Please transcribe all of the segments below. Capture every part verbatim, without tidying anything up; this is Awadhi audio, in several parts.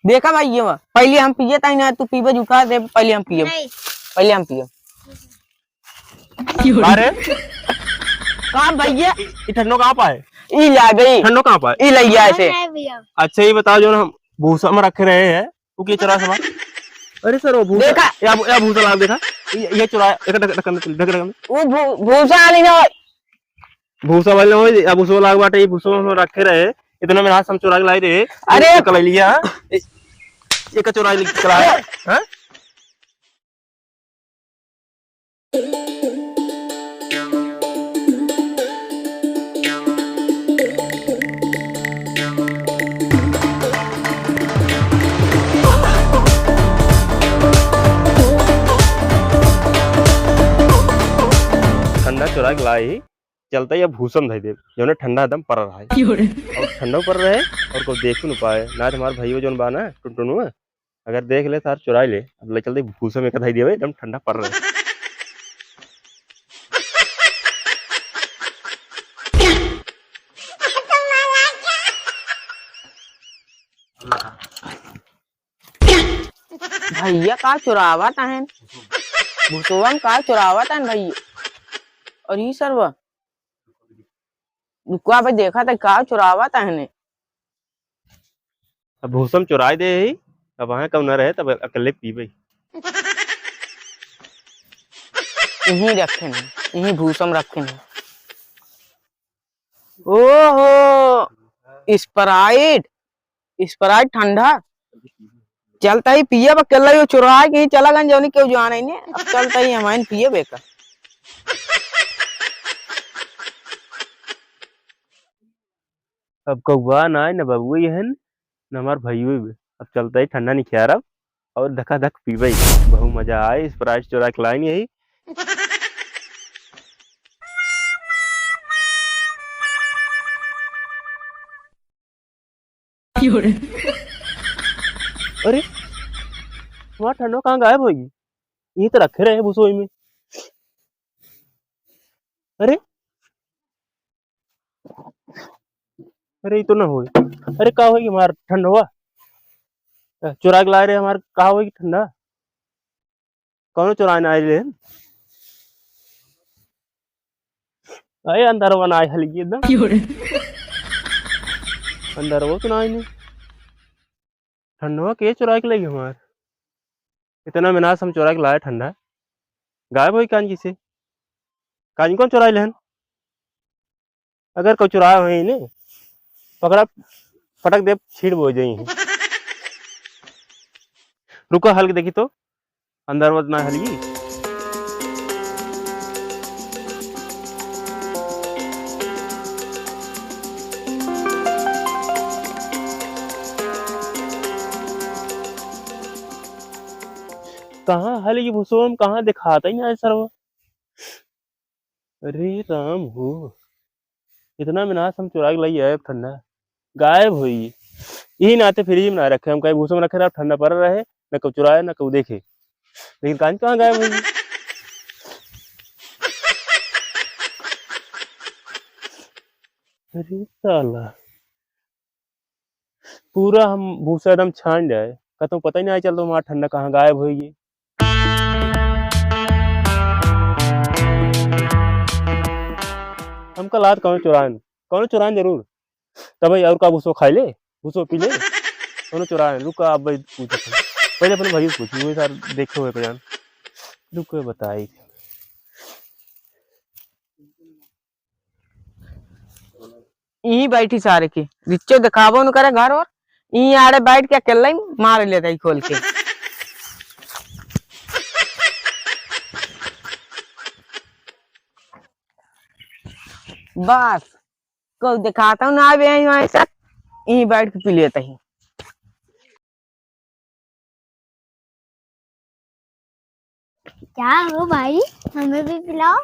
देखा भैया, पहले हम पिए ताई ना, तू पीबे जुका दे, पहले हम पिए। नहीं। पहले हम पिए। अरे का भैया? ई, ई ठंडो कहाँ पाए? ई ला गई। ठंडो कहाँ पाए? ई लैया ऐसे। नहीं भैया। अच्छा, ये बताओ, जो हम भूसा में रखे रहे हैं, वो के चुरा समा? अरे सर, वो भूसा, देखा? या, या भूसा लाग देखा, ये, ये चुरा, एक ढक-, ढक्कन दे, ढक-, ढक्कन दे। वो भू-, भूसा वाली ना हो। भूसा वाली ना हो, या भूसा लाग बाटे, ये भूसा में रखे रहे, इतना में हाथ हम चुरा के लाई रहे। अरे! ये कलाई लिया, हाँ? ये, ये का चुरा के कलाई, हाँ? ठंडा चुरा के लाई, चलता या भूसम धई देब, जौने ठंडा एकदम पर रहा है। क्यों रे? और ठंडो पर रहे और कोई देखू न पाए, ना तो हमार भइयो जौन बा ना टुनटुनुआ, अगर देख ले तार चुराई ले, अब ले चलते भूसम एक धई देबे, एकदम ठंडा पर रहे। भैया का चुरावत हन? भूसवन का चुरावत हन भैया? और ई सरवा, रुकवा भाई, देखा त का चुरावत हन? अब भूसम चुराई दे ही, अब वहाँ कम न रहे, तब अकेले पीबे। यहीं रखे हैं, यहीं भूसम रखे हैं। ओहो, Sprite, Sprite ठंडा। चलता ही पियब अकेला, यो चुरा के ही चला गन, जौनी केहू जाने ने। अब चलता ही हमाइन पियब एका। अब कौआ ना आए, न बबुआ यहन, न हमार भइयो बे। अब चलता ही ठंडा निखियारब और धका धक पीबे। बहुत मजा आए, Sprite चुरा के लाइन यही। अरे, हमार ठंडो कहाँ गायब होई? यहीं तो रखे रहे भूसोई में। अरे, अरे, ई तो ना होई। अरे, का होई हमार ठंडवा? अ, चुरा के लाए रहे हमार, का होई ठंडा? कौनो चुराए ना आइले? अरे, अंदरवा ना आए हलगी एकदम। क्यों रे? अंदरवा तो ना आइले। ठंडवा के चुरा के लई हमार? इतना मेहनत से हम चुरा के लाए ठंडा, गायब होई कान किसे? कान कौन चुराई लेहन? अगर कोई चुराए होई ने, पकड़ा, पटक दे, छीड़ बोई जाई। रुका, हल के देखी तो, अंदर मत ना हलगी। कहाँ हलगी भुसोम, कहाँ देखात ही ना है सरवा। अरे राम हो, इतना मेहनत से हम चुरा के लाई आए ठंडा, गायब होई। यही नाते फ्रिज में ना रखे, हम कहीं भूसा में रखे रहे, ठंडा पड़ा रहे, न कब चुराए, न कब देखे। लेकिन कान कहाँ गायब होई? अरे साला, पूरा हम भूसा एकदम छान जाए, कतौ पता ही ना चलता हमारा ठंडा कहाँ गायब होई। हमका लात कौनो चुरान, कौनो चुरान जरूर। तब भाई और का भूसो खाई ले, भूसो पी ले, कौनो चुरान। रुका, अब भाई पूछत हई। पहले अपने भाई से पूछी, वो सार देखे हुए का जान। रुक, बताई। यहीं बैठी सारे की, रिच्चो दिखाबो न करे घर और, यहीं आड़े बैठ के अकेले ही मार लेता ही खोल के। बस, कोई दिखाता हूँ ना, अबे यहीं वहीं से, यहीं बैठ के पी लेता ही। क्या हो भाई, हमें भी पिलाओ।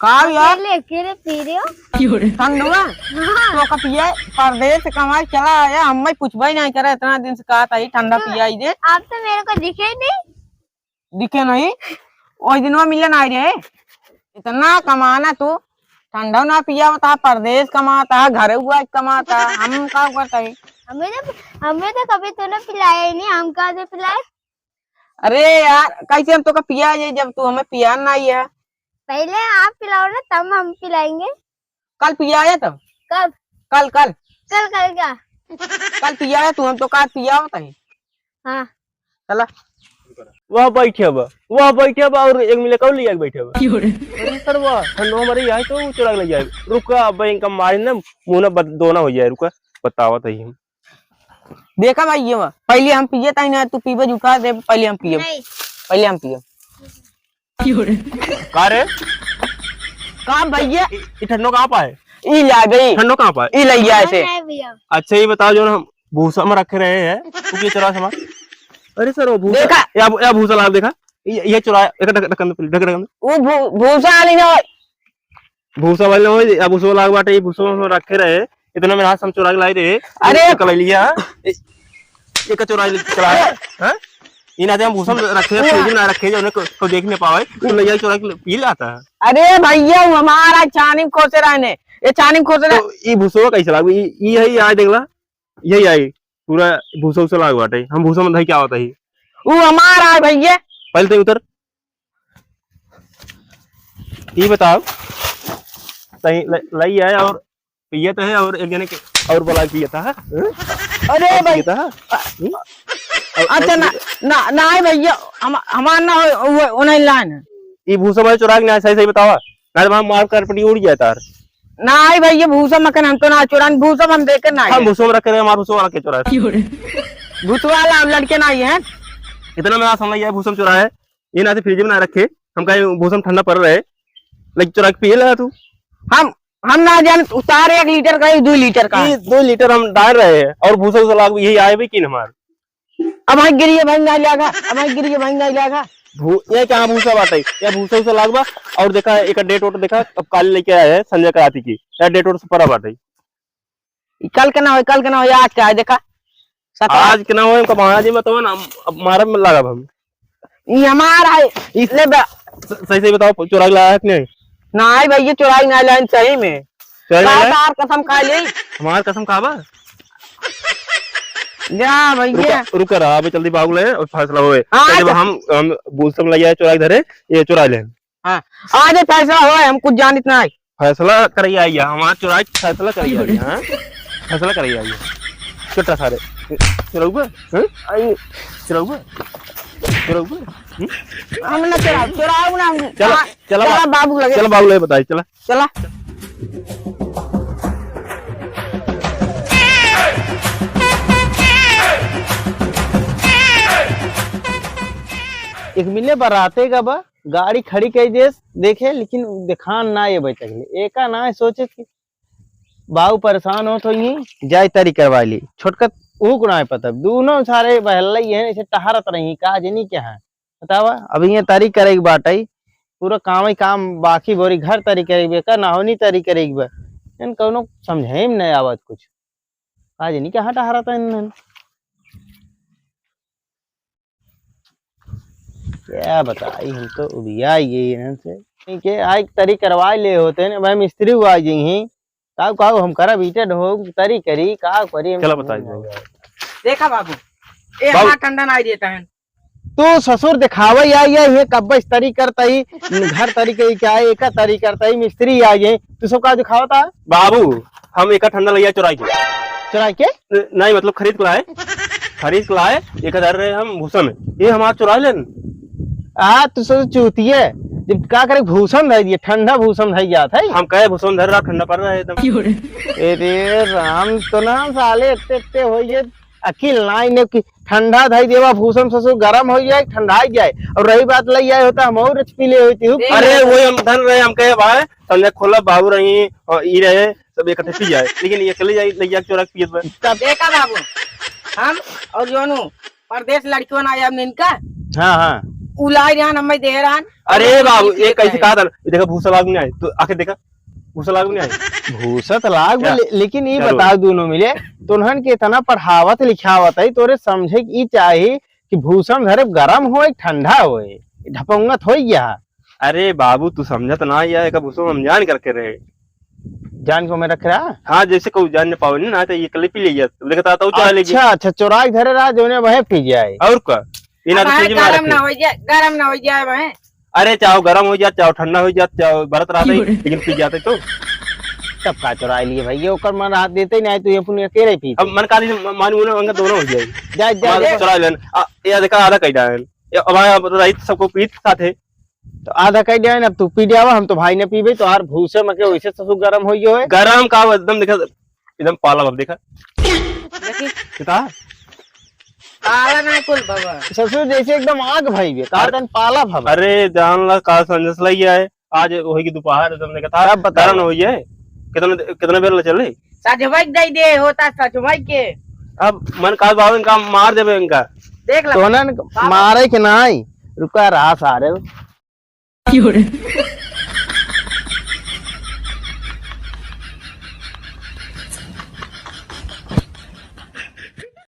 का यार? अकेले, अकेले पी रहे हो? ठंडवा? हाँ। तो का पिए, परदेस से कमाई चला आया, हमें पूछबे नहीं करे, इतना दिन से कहा था, "ये ठंडा तो पिया ही दे।" आप तो मेरे को दिखे ही नहीं। दिखे नहीं? वही दिनवा मिलन आए रहे। इतना कमाना तू, ठंडा ना पिया होता, परदेस कमाता, घर हुआ कमाता, हम का करता है? हमें तो, हमें तो कभी तूने पिलाया ही नहीं, हम कहाँ से पिलाए? अरे यार, कैसे हम तोका पिया जाए जब तू हमें पिया ना ही है? पहले आप पिलाओ ना, तब हम पिलाएंगे। कल पिया है तब? कब? कल, कल। कल, कल क्या? कल पिया है तू, हम तोका पिया होता है। हाँ। चला। वह बैठे बा, वह बैठे बा और एक मिले कौन लिया के बैठे बा? क्यों रे? अरे सरवा, ठंडो हमारे यहाँ तो चुरा के ले जाए। रुका, अब इनका मारे ना, मुंह ना बद-, दोना हो जाए। रुका, बतावत ही हम। देखा भाई, ये बा, पहले हम पिए ताई ना, तू पीबे झूठा दे, पहले हम पिए, नहीं। पहले हम पिए। क्यों रे? का रे? का भैया? ई, ई ठंडो कहाँ पा है? ई ला गई। ठंडो कहाँ पा है? ई लैया ऐसे। नहीं भैया। अच्छा, ये बताओ, जो हम भूसा में रखे रहे हैं, तू के चुरा सामान? अरे सर, वो भूसा, देखा? या, या भूसा लाग देखा, ये, ये चुरा, एक ढक-, ढक्कन दे, ढक-, ढक्कन दे। वो भू-, भूसा वाली ना। भूसा वाली ना हो, या भूसा लाग बाटे, ये भूसा में रखे रहे, इतना मेरा हाथ से हम चुरा के लाई रहे। अरे! ये कल लिया, ये, ये का चुरा के चला है, हाँ? ये ना हम भूसा में रखे, वो फ्रिज में ना रखे, जो उन्हें को, को देख नहीं पावे, तो ले जाके चुरा के पी लाता है। अरे भैया, वो हमारा चानी में खोसे रहने, ये चानी में खोसे रहे। तो ये भूसा कैसे लाग, ये, ये है, ये आए देख ला। यही आई, पूरा भूसा उसा लाग बाटे। हम भूसा में धई क्या होता ही? ऊ हमार आए भैया। पहले तो उतर। ई बताओ, तई ल-, लई आए और पियत है और एक जने के और बोला पियत है। अरे और भाई। पियत है। हम्म? और, अच्छा, और ना, ये ना, ना आए भैया, हम, हमार ना हो, वो, वो नहीं लाइन है। ई भूसा भाई चुराग ना, सही, सही बतावा। ना तो हम मार करपटी उड़ जाए तार। ना आई भाई, ये भूसा मकन हम तो ना चुरान, भूसा हम देखे ना हम आए। भूसा में रखे रहे, हमार भूसा वाला के चुराए? क्यों रे? भूसा वाला हम लड़के ना आए हैं। इतना मेरा समझ आया, भूसा में चुराए। ये ना तो फ्रिज में ना रखे, हम कहे भूसा में ठंडा पड़ रहे, लेकिन चुरा के पिए लगा तू। हम, हम ना जान, उतार एक लीटर का, एक दो लीटर का। ये दो लीटर हम डाल रहे हैं और भूसा उसा लाग यही आए भी कि हमार। अब भाई गिरिये भाई ना लागा, अब भाई गिरिये भाई ना लागा। भू-, ये क्या भूसा बात है? ये भूसा उसा लाग बा। और देखा, एक डेट वोट देखा, अब काल लेके आए हैं संजय कराती की। ये डेट वोट से परा बात है। ई कल के ना होई, कल के ना होई, आज के आए देखा। सत्रह। आज के ना होई, हमका महाराज जी बताओ ना, हम, अब मारब में लागब हम। ई हमार है, ई ले बा। स-, सही, सही बताओ, चुराई लाया है कि नहीं? नाहीं भैया, चुराई नाहीं लाइन सही में। चुराई का नाहीं लाया? तार कसम खा ली? हमार कसम खाबा? जा भैया। रुका, रुका रहा, अबे जल्दी बाबू ले और फैसला होए। हाँ, तो जब तो हम, हम भूसा में ले आए चुराई धरे, ये चुराई ले। हाँ, आज फैसला होए, हम कुछ जानित नाहीं। फैसला करैया आइया, हमार चुराई फैसला करैया आइया, हाँ? फैसला करैया आइया। चुट्टा सारे। चुरौबा? हाँ? आई। चुरौबा? चुरौबा? हम्म? हम ना चुराओ, चुराओ ना हम। चला, हाँ, चला चला बा-, बाबू लगे। चला बाबू लगे बताई, चला। चला। एक मिले बराते का बा, गाड़ी खड़ी कई देस, देखे, लेकिन देखान ना ये बैठक ले। एका ना सोचे कि बाऊ परेशान होत होई, जाए तारी करवा ली। छोटका ऊ को ना पता, दोनों सारे बहल्ला ही हैं, ऐसे टहरत रही, का जनी क्या है, बतावा। अब ये तारी करे के बाटई, पूरा काम ही काम, बाकी बोरी घर तारी करे के बा, का नाहोनी तारी करे के बा। इन कौनो समझे में नहीं आवत कुछ, का जनी क्या टहरत है इन्हन। क्या बताई, हम तो उबिया गए इन्हन से। ठीक है, आज तरी करवा ले होते हैं ना भाई, मिस्त्री हुआ जी ही। काऊ, काऊ, हम करब ईटे ढोब, तरी करी, काऊ करी, हम चला समझ बताई में दो। आ जाए। देखा बाबू, ए बाबू। हमार ठंडा ना देता है। तू ससुर दिखावे आई, आई, ये कब्बे तरी करता ही, घर तरी के क्या है, एका तरी करता ही, मिस्त्री आई है, तू सब का दिखावता? बाबू, हम एका ठंडा लइया चुराई के। चुराई के? न-, नहीं, मतलब खरीद के लाए। खरीद के लाए, एक हजार रहे हम भूसा में। ये हमार चुरा लेन। आ, तू सब चूतिए। जब का करे, भूसा में धई दिए, ठंडा भूसा में धई जात है। हम कहे भूसा में धर रहा, ठंडा पड़ रहा है एकदम। अरे राम, तो ना साले इतने, इतने हो गए, अकिल ना इन्हें कि ठंडा धई देवा भूसा में, ससुर गरम हो जाए, ठंडा जाए। और रही बात लई आए होता, हम और पी ले होती हूँ। अरे वही हम धन रहे, हम कहे भाई, संजय खोला, बाबू रही, और ई रहे, सब इकट्ठे पी जाए, लेकिन ये अकेले जाए, ले जाके चोरा के पियत बा। तब देखा बाबू, हम और जोनू परदेश लड़कियों ना आया इनका। हाँ, हाँ। उलाई रहन, हमें दे रहन। अरे बाबू, ये कैसे कहा था? ये देखा, भूसा लाग नहीं आए, तो आके देखा, भूसा लाग नहीं आए। भूसा तो लाग क्या? ले-, लेकिन ये क्या बताओ, दोनों मिले, तुन्हन के इतना पढ़ावत लिखावत है, तोरे समझे की चाही कि भूसा में धरे गरम होए, ठंडा होए, ढपंगत होई गया। अरे बाबू, तू समझत ना, या एक भूसा हम जान करके रहे। जान को मैं रख रहा। हाँ, जैसे कहू जान न पावे ना, तो ये कल पी ले जात। देखता तो चला ले गया। अच्छा, अच्छा, चोराई धरे रहा, जो ने वह पी जाए। और का? ये ना अब तो हाँ, चीज मार गरम रखी। ना हो जाए, गरम ना हो जाए वह। अरे, चाहो गरम हो जात, चाहो ठंडा हो जात, चाहो बरत रहा क्यों रे? लेकिन पी जाते तो। तब का चोराई लिए भाई, ये ओकर मन हाथ देते ही नहीं, तो ये अपन अकेले पीते। अब मन का दिन मान उन्हें उनका दोनों हो जाए। जा, जा, हमारे जा। चोरा लेन। आ, ये देखा आधा कई डाल। ये अब आया, अब रही तो सबको पीत साथ है। तो आधा कई डाल, अब तू पी जावा, हम तो भाई ने पीबे, तो हर भूसे मके वैसे ससुर गरम हो गयो है। गरम का वो एकदम देखा, एकदम पाला भव देखा। देखी। किता? पाला ना कुल भवा। ससुर जैसे एकदम आग भई बे, का अरे, तन पाला भवा। अरे जान ला का संजस लई है, आज वही की दोपहर एकदम देखा था, तब बताओ। गरम हो गया है। कितना, कितना बेर ले चले? सजवाई दे दे होता सजवाई के। अब मन का बाबू इनका मार देबे इनका। देख ला। तोहनन बाबा। मारे के नाई, रुका रहा सारे। क्यों रे?